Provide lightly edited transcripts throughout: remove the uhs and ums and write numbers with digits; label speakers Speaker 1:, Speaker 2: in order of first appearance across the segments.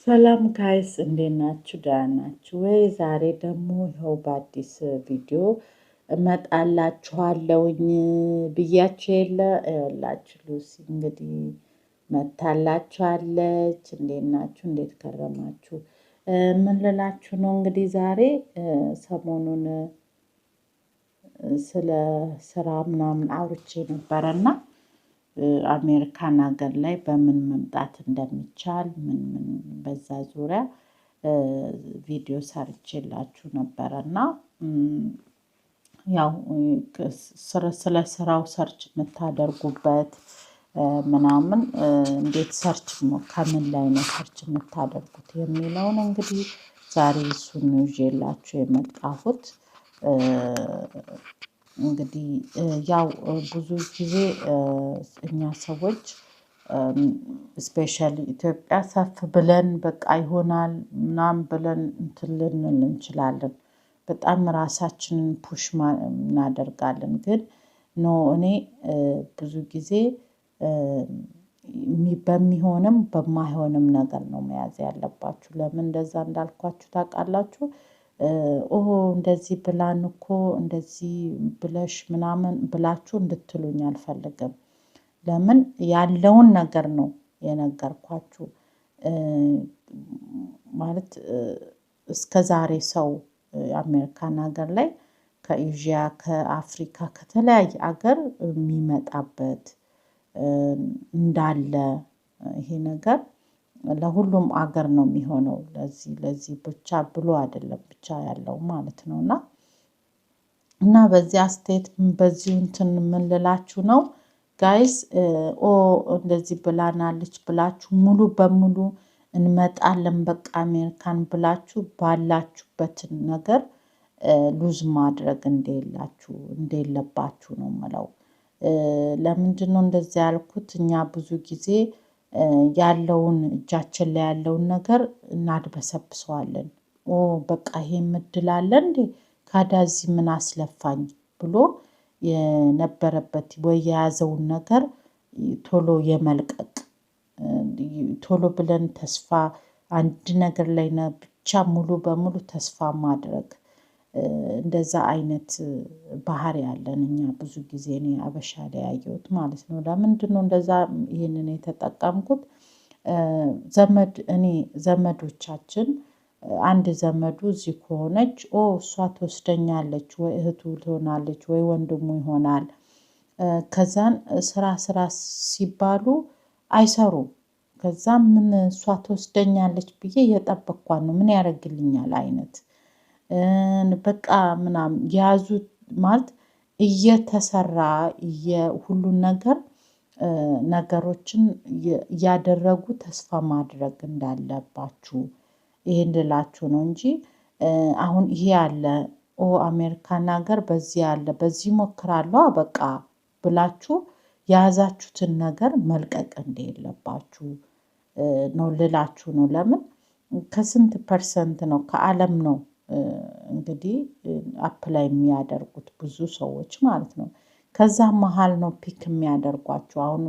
Speaker 1: ሰላም guys፣ እንዴት ናችሁ? ደህና ናችሁ ወይ? ዛሬ ደግሞ ይኸው በአዲስ ቪዲዮ እመጣላችኋለሁኝ ብያችሁ የለ፣ ይኸውላችሁ ሉሲ እንግዲህ መታላችኋለች። እንዴት ናችሁ? እንዴት ከረማችሁ? ምን ልላችሁ ነው እንግዲህ ዛሬ ሰሞኑን ስለ ስራ ምናምን አውርቼ ነበረና አሜሪካን ሀገር ላይ በምን መምጣት እንደሚቻል ምን ምን በዛ ዙሪያ ቪዲዮ ሰርቼላችሁ ነበረ። እና ያው ስለ ስራው search የምታደርጉበት ምናምን፣ እንዴት search፣ ከምን ላይ ነው search የምታደርጉት የሚለውን እንግዲህ ዛሬ እሱን ነው ይዤላችሁ የመጣሁት። እንግዲህ ያው ብዙ ጊዜ እኛ ሰዎች especially ኢትዮጵያ ሰፍ ብለን በቃ ይሆናል ምናምን ብለን እንትን ልንል እንችላለን። በጣም ራሳችንን push እናደርጋለን። ግን no፣ እኔ ብዙ ጊዜ በሚሆንም በማይሆንም ነገር ነው መያዝ ያለባችሁ። ለምን እንደዛ እንዳልኳችሁ ታውቃላችሁ? ኦ እንደዚህ ብላን እኮ፣ እንደዚህ ብለሽ ምናምን ብላችሁ እንድትሉኝ አልፈልግም። ለምን ያለውን ነገር ነው የነገርኳችሁ። ማለት እስከ ዛሬ ሰው አሜሪካን ሀገር ላይ ከኤዥያ፣ ከአፍሪካ፣ ከተለያየ አገር የሚመጣበት እንዳለ፣ ይሄ ነገር ለሁሉም አገር ነው የሚሆነው። ለዚህ ለዚህ ብቻ ብሎ አይደለም ብቻ ያለው ማለት ነው። እና በዚህ አስተያየት በዚሁ እንትን ምን ልላችሁ ነው guys፣ ኦ እንደዚህ ብላናለች ብላችሁ ሙሉ በሙሉ እንመጣለን በቃ አሜሪካን ብላችሁ ባላችሁበትን ነገር lose ማድረግ እንደሌላችሁ እንደሌለባችሁ ነው የምለው። ለምንድን ነው እንደዚያ ያልኩት? እኛ ብዙ ጊዜ ያለውን እጃችን ላይ ያለውን ነገር እናድበሰብሰዋለን። ኦ በቃ ይሄም እድል አለ እንዴ፣ ካዳ እዚህ ምን አስለፋኝ ብሎ የነበረበት ወይ የያዘውን ነገር ቶሎ የመልቀቅ፣ ቶሎ ብለን ተስፋ አንድ ነገር ላይ ብቻ ሙሉ በሙሉ ተስፋ ማድረግ፣ እንደዛ አይነት ባህሪ ያለን እኛ ብዙ ጊዜ፣ እኔ አበሻ ላይ ያየሁት ማለት ነው። ለምንድነው እንደዛ ይሄንን የተጠቀምኩት? ዘመድ፣ እኔ ዘመዶቻችን አንድ ዘመዱ እዚህ ከሆነች ኦ እሷ ትወስደኛለች፣ ወይ እህቱ ትሆናለች ወይ ወንድሙ ይሆናል። ከዛን ስራ ስራ ሲባሉ አይሰሩም። ከዛ ምን እሷ ትወስደኛለች ብዬ እየጠበቅኳት ነው፣ ምን ያደርግልኛል አይነት በቃ ምናምን የያዙት፣ ማለት እየተሰራ ሁሉን ነገር ነገሮችን እያደረጉ ተስፋ ማድረግ እንዳለባችሁ ይሄን ልላችሁ ነው እንጂ አሁን ይሄ አለ፣ ኦ አሜሪካን ሀገር በዚህ አለ፣ በዚህ እሞክራለሁ በቃ ብላችሁ የያዛችሁትን ነገር መልቀቅ እንደሌለባችሁ ነው ልላችሁ ነው። ለምን ከስንት percent ነው ከዓለም ነው እንግዲህ apply የሚያደርጉት ብዙ ሰዎች ማለት ነው። ከዛ መሀል ነው pick የሚያደርጓችሁ። አሁን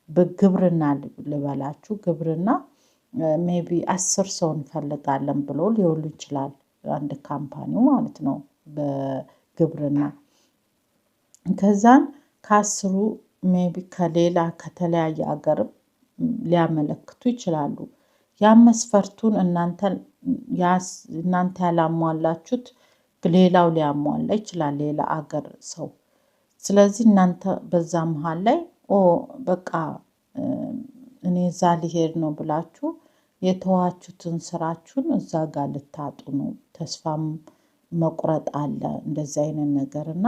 Speaker 1: በግብርና ልበላችሁ፣ ግብርና maybe 10 ሰው እንፈልጋለን ብሎ ሊሆን ይችላል አንድ company ው ማለት ነው በግብርና። ከዛን ከ10ሩ maybe ከሌላ ከተለያየ ሀገርም ሊያመለክቱ ይችላሉ። ያን መስፈርቱን እናንተ ያላሟላችሁት ሌላው ሊያሟላ ይችላል፣ ሌላ አገር ሰው። ስለዚህ እናንተ በዛ መሀል ላይ ኦ በቃ እኔ እዛ ሊሄድ ነው ብላችሁ የተዋችሁትን ስራችሁን እዛ ጋር ልታጡ ነው። ተስፋም መቁረጥ አለ እንደዚህ አይነት ነገር። እና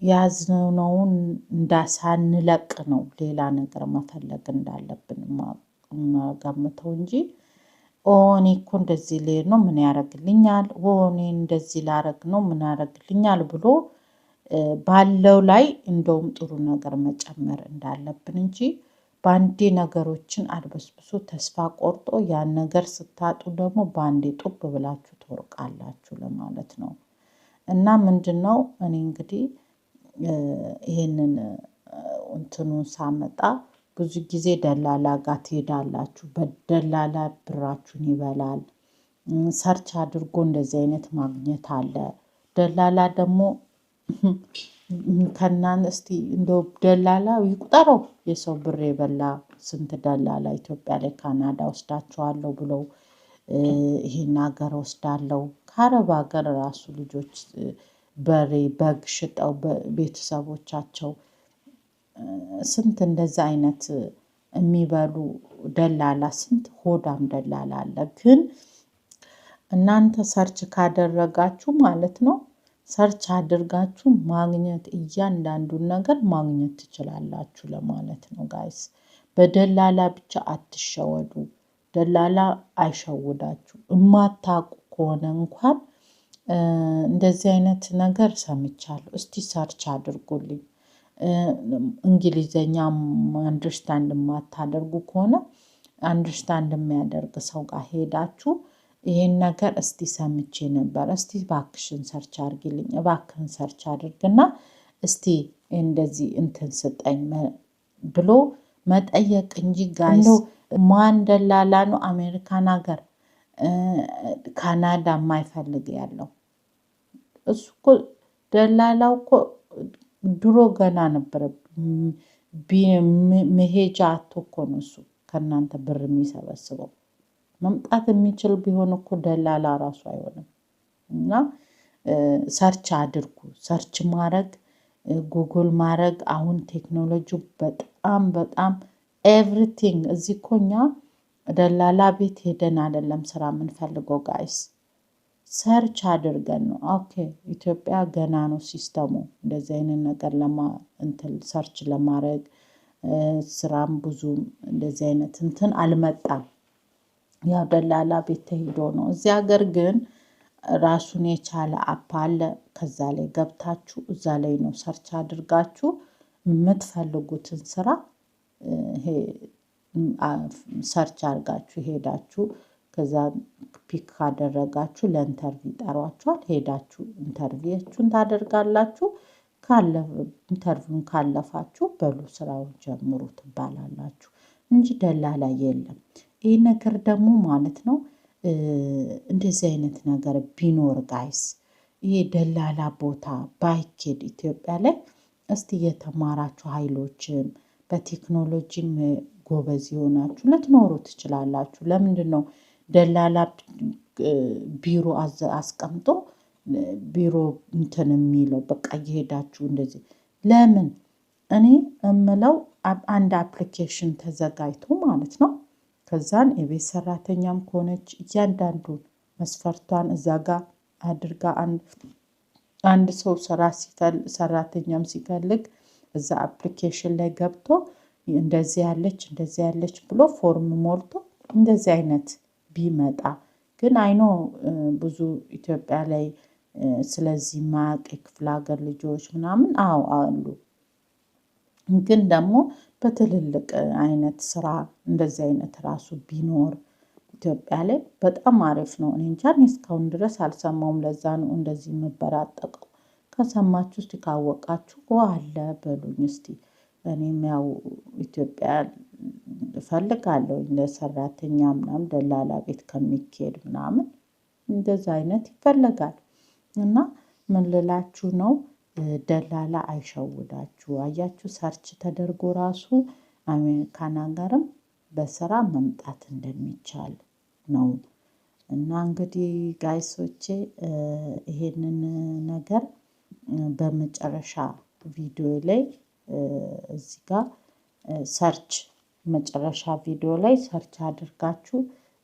Speaker 1: ያዝነውን እንዳሳንለቅ ነው ሌላ ነገር መፈለግ እንዳለብን የምገምተው እንጂ ኦ እኔ እኮ እንደዚህ ልሄድ ነው፣ ምን ያደርግልኛል፣ ኦ እኔ እንደዚህ ላረግ ነው፣ ምን ያደርግልኛል ብሎ ባለው ላይ እንደውም ጥሩ ነገር መጨመር እንዳለብን እንጂ በአንዴ ነገሮችን አድበስብሶ ተስፋ ቆርጦ ያን ነገር ስታጡ ደግሞ በአንዴ ጡብ ብላችሁ ትወርቃላችሁ ለማለት ነው። እና ምንድን ነው እኔ እንግዲህ ይሄንን እንትኑን ሳመጣ ብዙ ጊዜ ደላላ ጋር ትሄዳላችሁ። በደላላ ብራችሁን ይበላል። Search አድርጎ እንደዚህ አይነት ማግኘት አለ። ደላላ ደግሞ ከናን እስቲ እንደው ደላላ ይቁጠረው፣ የሰው ብር የበላ ስንት ደላላ ኢትዮጵያ ላይ ካናዳ ወስዳቸዋለሁ ብለው፣ ይሄን ሀገር ወስዳለው፣ ከአረብ ሀገር ራሱ ልጆች በሬ በግ ሽጠው ቤተሰቦቻቸው ስንት እንደዛ አይነት የሚበሉ ደላላ፣ ስንት ሆዳም ደላላ አለ። ግን እናንተ search ካደረጋችሁ ማለት ነው፣ search አድርጋችሁ ማግኘት፣ እያንዳንዱን ነገር ማግኘት ትችላላችሁ ለማለት ነው guys። በደላላ ብቻ አትሸወዱ። ደላላ አይሸውዳችሁ። እማታውቁ ከሆነ እንኳን እንደዚህ አይነት ነገር ሰምቻለሁ፣ እስቲ search አድርጉልኝ። እንግሊዘኛ understand የማታደርጉ ከሆነ understand የሚያደርግ ሰው ጋር ሄዳችሁ ይሄን ነገር እስቲ ሰምቼ ነበር፣ እስቲ እባክሽን search አድርጊልኝ፣ እባክህን search አድርግና እስቲ እንደዚህ እንትን ስጠኝ ብሎ መጠየቅ እንጂ guys፣ ማን ደላላ ነው አሜሪካን ሀገር ካናዳ የማይፈልግ ያለው? እሱ እኮ ደላላው እኮ ድሮ ገና ነበረ፣ መሄጃ አጥቶ እኮ ነው እሱ ከእናንተ ብር የሚሰበስበው። መምጣት የሚችል ቢሆን እኮ ደላላ ራሱ አይሆንም። እና search አድርጉ። Search ማድረግ፣ ጉግል ማድረግ፣ አሁን ቴክኖሎጂው በጣም በጣም everything። እዚህ እኮ እኛ ደላላ ቤት ሄደን አይደለም ስራ የምንፈልገው guys፣ search አድርገን ነው። Okay፣ ኢትዮጵያ ገና ነው system ኡ እንደዚህ አይነት ነገር ለማ እንትን search ለማድረግ፣ ስራም ብዙ እንደዚህ አይነት እንትን አልመጣም። ያው ደላላ ቤት ተሂዶ ነው። እዚህ ሀገር ግን ራሱን የቻለ app አለ። ከዛ ላይ ገብታችሁ እዛ ላይ ነው search አድርጋችሁ የምትፈልጉትን ስራ search አድርጋችሁ ሄዳችሁ ከዛ pick ካደረጋችሁ ለ interview ይጠሯችኋል። ሄዳችሁ interview ኣችሁን ታደርጋላችሁ። Interview ውን ካለፋችሁ በሉ ስራውን ጀምሩ ትባላላችሁ እንጂ ደላላ የለም። ይህ ነገር ደግሞ ማለት ነው፣ እንደዚህ አይነት ነገር ቢኖር guys፣ ይሄ ደላላ ቦታ ባይኬድ ኢትዮጵያ ላይ፣ እስቲ የተማራችሁ ኃይሎችም በቴክኖሎጂም ጎበዝ የሆናችሁ ልትኖሩ ትችላላችሁ። ለምንድን ነው ደላላ ቢሮ አስቀምጦ ቢሮ እንትን የሚለው፣ በቃ እየሄዳችሁ እንደዚህ ለምን? እኔ እምለው አንድ application ተዘጋጅቶ ማለት ነው። ከዛን የቤት ሰራተኛም ከሆነች እያንዳንዱን መስፈርቷን እዛ ጋር አድርጋ አንድ ሰው ስራ ሰራተኛም ሲፈልግ እዛ application ላይ ገብቶ እንደዚህ ያለች፣ እንደዚህ ያለች ብሎ form ሞልቶ እንደዚህ አይነት ቢመጣ። ግን I know ብዙ ኢትዮጵያ ላይ ስለዚህ ማያውቅ የክፍለ ሀገር ልጆች ምናምን አዎ አሉ። ግን ደግሞ በትልልቅ አይነት ስራ እንደዚህ አይነት ራሱ ቢኖር ኢትዮጵያ ላይ በጣም አሪፍ ነው። እኔ እንጃ፣ እኔ እስካሁን ድረስ አልሰማሁም። ለዛ ነው እንደዚህ የምበራጠቀው። ከሰማችሁ እስቲ፣ ካወቃችሁ አለ በሉኝ እስቲ። እኔም ያው ኢትዮጵያ እፈልጋለሁ ለሰራተኛ ምናምን፣ ደላላ ቤት ከሚኬድ ምናምን እንደዛ አይነት ይፈለጋል። እና ምን ልላችሁ ነው፣ ደላላ አይሸውዳችሁ። አያችሁ፣ search ተደርጎ ራሱ አሜሪካን ሀገርም በስራ መምጣት እንደሚቻል ነው። እና እንግዲህ guys ኦቼ፣ ይሄንን ነገር በመጨረሻ ቪዲዮ ላይ እዚህ ጋር search፣ መጨረሻ ቪዲዮ ላይ search አድርጋችሁ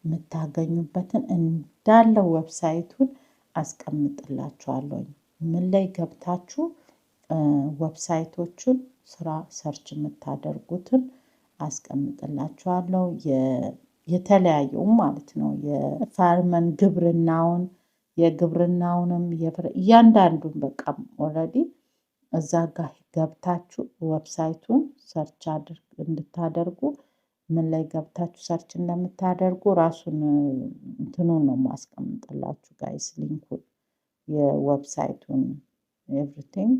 Speaker 1: የምታገኙበትን እንዳለ website ኡን አስቀምጥላችኋለሁ። ምን ላይ ገብታችሁ website ኦቹን ስራ search የምታደርጉትን አስቀምጥላችኋለሁ። የተለያየው ማለት ነው። የ farm ን ግብርናውን፣ የግብርናውንም እያንዳንዱን በቃ already እዛ ጋር ገብታችሁ website ኡን search እንድታደርጉ፣ ምን ላይ ገብታችሁ search እንደምታደርጉ ራሱን እንትኑን ነው ማስቀምጥላችሁ guys፣ link ኡን፣ የ website ኡን everything።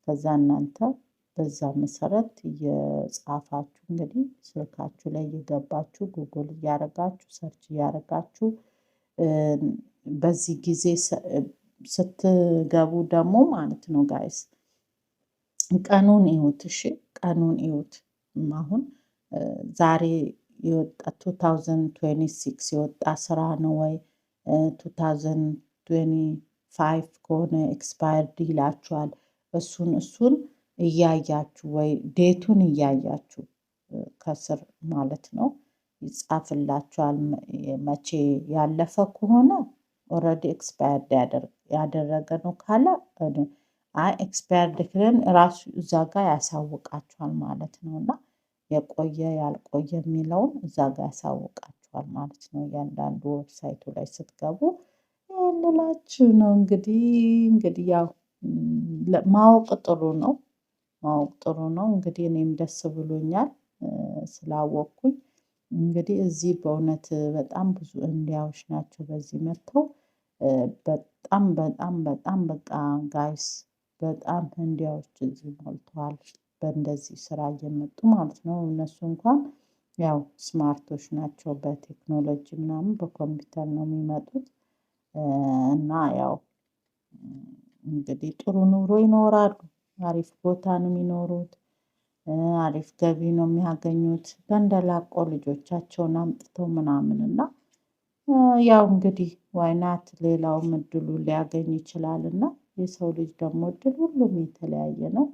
Speaker 1: ከዛ እናንተ በዛ መሰረት እየጻፋችሁ እንግዲህ ስልካችሁ ላይ እየገባችሁ ጉግል እያረጋችሁ search እያረጋችሁ በዚህ ጊዜ ስትገቡ ደግሞ ማለት ነው guys፣ ቀኑን እዩት። እሺ፣ ቀኑን እዩት። አሁን ዛሬ የወጣ 2026 የወጣ ስራ ነው ወይ 2025 ከሆነ expired ይላችኋል። እሱን እያያችሁ ወይ date ኡን እያያችሁ ከስር ማለት ነው ይጻፍላችኋል። መቼ ያለፈ ከሆነ already expired ያደረገ ነው ካለ፣ አይ expired ክልን ራሱ እዛ ጋር ያሳውቃችኋል ማለት ነው። እና የቆየ ያልቆየ የሚለውን እዛ ጋር ያሳውቃችኋል ማለት ነው። እያንዳንዱ website ኡ ላይ ስትገቡ ልላችሁ ነው። እንግዲህ ያው ማወቅ ጥሩ ነው። ማወቅ ጥሩ ነው። እንግዲህ እኔም ደስ ብሎኛል ስላወቅኩኝ። እንግዲህ እዚህ በእውነት በጣም ብዙ ህንዲያዎች ናቸው በዚህ መጥተው፣ በጣም በጣም በጣም በቃ guys፣ በጣም ህንዲያዎች እዚህ ሞልተዋል። በእንደዚህ ስራ እየመጡ ማለት ነው። እነሱ እንኳን ያው smart ኦች ናቸው፣ በቴክኖሎጂ ምናምን በኮምፒውተር ነው የሚመጡት እና ያው እንግዲህ ጥሩ ኑሮ ይኖራሉ። አሪፍ ቦታ ነው የሚኖሩት። አሪፍ ገቢ ነው የሚያገኙት። ተንደላቆ ልጆቻቸውን አምጥተው ምናምን እና ያው እንግዲህ why not፣ ሌላውም እድሉ ሊያገኝ ይችላል እና የሰው ልጅ ደግሞ እድል ሁሉም የተለያየ ነው።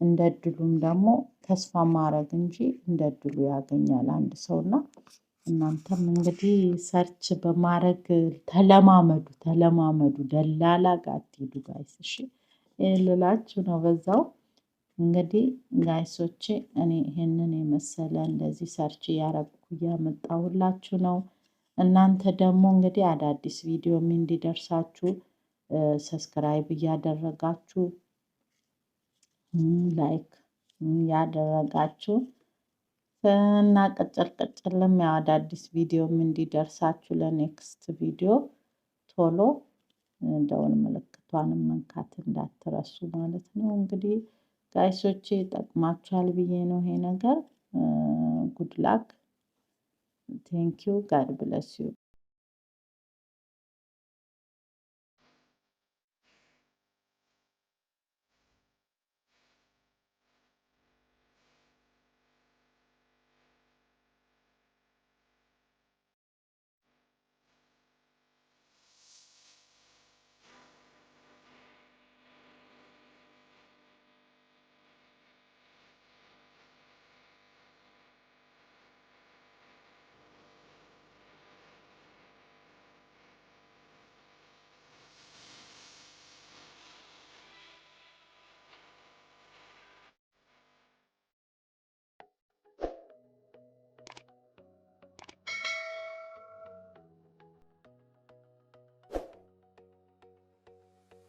Speaker 1: እንደ እድሉም ደግሞ ተስፋ ማድረግ እንጂ እንደ እድሉ ያገኛል አንድ ሰው። እና እናንተም እንግዲህ search በማድረግ ተለማመዱ፣ ተለማመዱ። ደላላ ጋር አትሂዱ guys። እሺ ልላችሁ ነው በዛው። እንግዲህ guys ኦቼ፣ እኔ ይሄንን የመሰለ እንደዚህ search እያረግኩ እያመጣሁላችሁ ነው። እናንተ ደግሞ እንግዲህ አዳዲስ ቪዲዮም እንዲደርሳችሁ subscribe እያደረጋችሁ፣ like እያደረጋችሁ እና ቅጭል ቅጭልም ያው አዳዲስ ቪዲዮም እንዲደርሳችሁ ለ next ቪዲዮ ቶሎ ደውል ምልክቷንም መንካት እንዳትረሱ ማለት ነው። እንግዲህ guys ኦቼ፣ ይጠቅማችኋል ብዬ ነው ይሄ ነገር። Good luck, thank you, God bless you.